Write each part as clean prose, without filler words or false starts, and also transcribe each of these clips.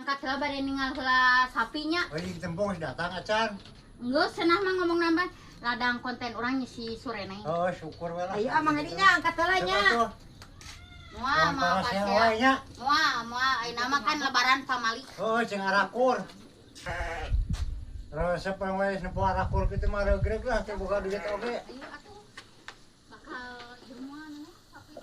Angkat heula bade ningal heula sapinya. Oh, ini tempong geus datang acan. Geus cenah mah ngomong nambah ladang konten urang si Surene. Oh, syukur we lah. Ayo ah Mang Edi nya angkat heula nya. Moal moal pasea pasea. wae nya. Moal moal ayeuna mah kan lebaran pamali. Oh, jeung arakur. Resep we nempo arakur kitu mah regreg lah teu boga duit oge. Ayo atuh. Bakal jemuan sapi.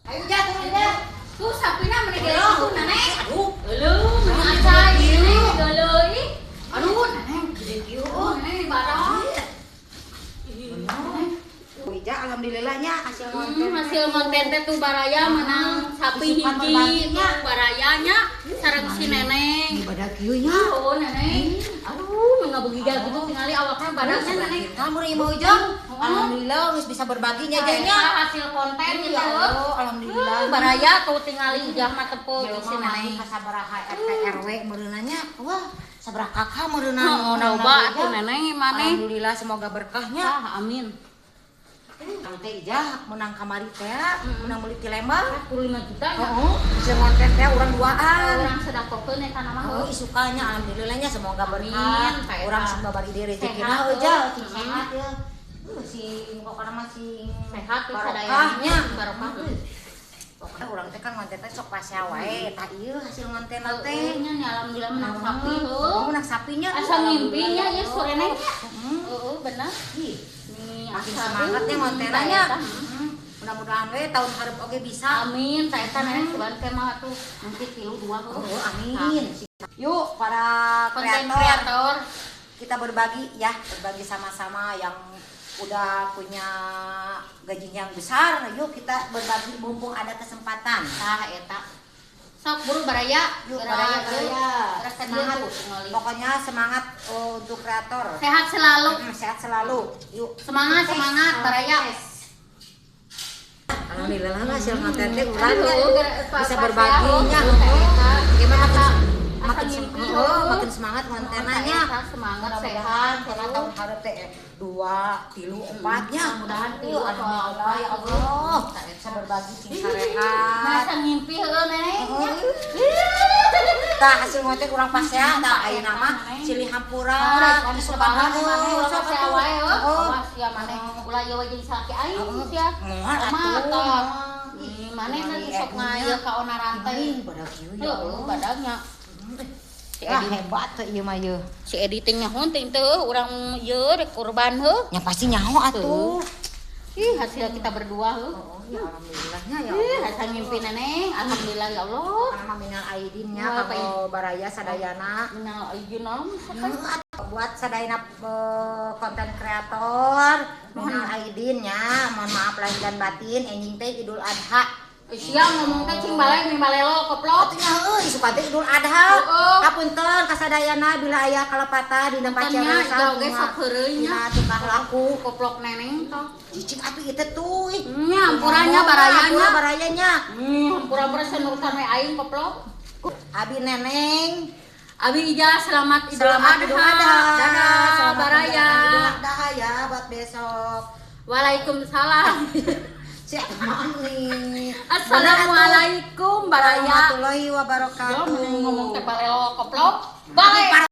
Ayo ja turun ja. Tuh sapina meni gede tuh Neneng. Aduh, Euleuh meni aca ieu geuleuh ih. Aduh Neneng gede kieu. Oh, Neneng barang. Ija alhamdulillah nya hasil konten. Hasil konten teh tuh baraya menang sapi Isukan hiji berbaginya. tuh barayanya sareng si Neneng. Ibadah kieu nya. Oh Neneng. Aduh, ngabegiga gitu tingali awaknya badagnya Neneng. Kamu mau Ijang? Alhamdulillah geus bisa berbagi nya Eta nya. hasil konten gitu. Ya Allah, alhamdulillah. Baraya tuh tingali ijah mah tepo Ieu jeung si mah Neneng. ka sabaraha RT RW meureunanya. Wah, sabaraha kakak meureunna. Heeh, loba atuh Neneng maneh. Alhamdulillah semoga berkahnya. Ah, amin. Kang teh Ijah menang kamari teh, menang meuli ti Lembang. 45 juta ya. Heeh, hasil konten teh urang duaan. Urang sedakokeun eta nama Oh, heuh. isukanya alhamdulillahnya semoga berkah. Amin, ka eta. Urang semoga bari diri rezekina Sehat, heuh ja, heuh. sing sehat ya. Sing pokona mah sing Sehat tuh barokahnya. sadayana barokah. Pokoknya urang teh kan ngonten teh sok pasea wae, tah ieu hasil ngonten teh. Heuh nya nih alhamdulillah menang sapi Heeh, heuh. menang sapinya. Asa ngimpinya ya Surene nya. Heeh. Heeh, bener. Ih, Nih makin asa semangatnya ngontenannya. eta. Mudah-mudahan we tahun hareup oge bisa. Amin, ta eta Neneng sugan teh mah tuh nanti tilu dua heuh. Oh, amin. Yuk para Konten kreator, kreator kita berbagi ya, berbagi sama-sama yang udah punya gajinya yang besar, yuk kita berbagi mumpung ada kesempatan. Tah eta. Sok buru baraya, Yuk baraya baraya. Semangat. Semangat. Pokoknya semangat untuk kreator. Sehat selalu. Sehat selalu. Yuk. Semangat, semangat baraya. Alhamdulillah hasil konten teh urang Aduh, bisa pas- berbaginya. pas ya, eta. Gimana Asa makin ngimpi, oh, makin semangat kontenannya. Eta semangat Mudah-mudahan sehat karena tahun hareup teh 2, 3, 4 nya. Mudah-mudahan tilu atau Alhamdulillah opat ya Allah. Bisa berbagi sing sarehat. Masa ngimpi heuh Neneng. Tah hasil konten urang pasea tah ayeuna mah silih hampura Isukan heuh, sok sok atuh. wae heuh. Heeh. Awas ya maneh ulah ieu we jeung salaki aing sia. Moal Mah atuh. tah. Ih, maneh teh sok ngayeuh ka onaran teh. Ih, badag kieu ya Heuh, Allah. badagnya. Si Wah, Edi, hebat teh ieu mah ieu. si editingnya hunting teh urang ieu rek kurban heuh. Nya pasti nyaho atuh. Ih, hasil kita berdua heuh. Oh, ya alhamdulillahnya ya Ih, Allah. hasil ngimpi Neneng. Alhamdulillah ya Allah. Karena mah minal aidinnya Ya, kanggo baraya sadayana. Minal aidin naon sakai. Buat sadayana konten kreator, minal aidin nya, mohon maaf lahir dan batin, enjing teh Idul Adha. Sia ngomong teh cing balik nih balelo koplok. Atuh nya heueuh isukan teh Idul Adha. Heeh. Kapunten kasadayana bila aya kalepatan dina Puntennya, pacaran jauh ge sok heureuy nya. dina tukang laku. Koplok Neneng toh. Cicing atuh ieu teh tuh. Ih. Nya hampuranya barayanya. Hampura barayanya. Hampura-hampura senurutan we aing koplok. Abi Neneng. Abi Ija selamat Idul Selamat Adha. Idul Adha. Dadah Selamat baraya. menjalankan Idul Adha ya buat besok. Waalaikumsalam. Siapa nih? Assalamualaikum baraya. Warahmatullahi wabarakatuh. Yo mending ngomong teh balelo koplok. Balik.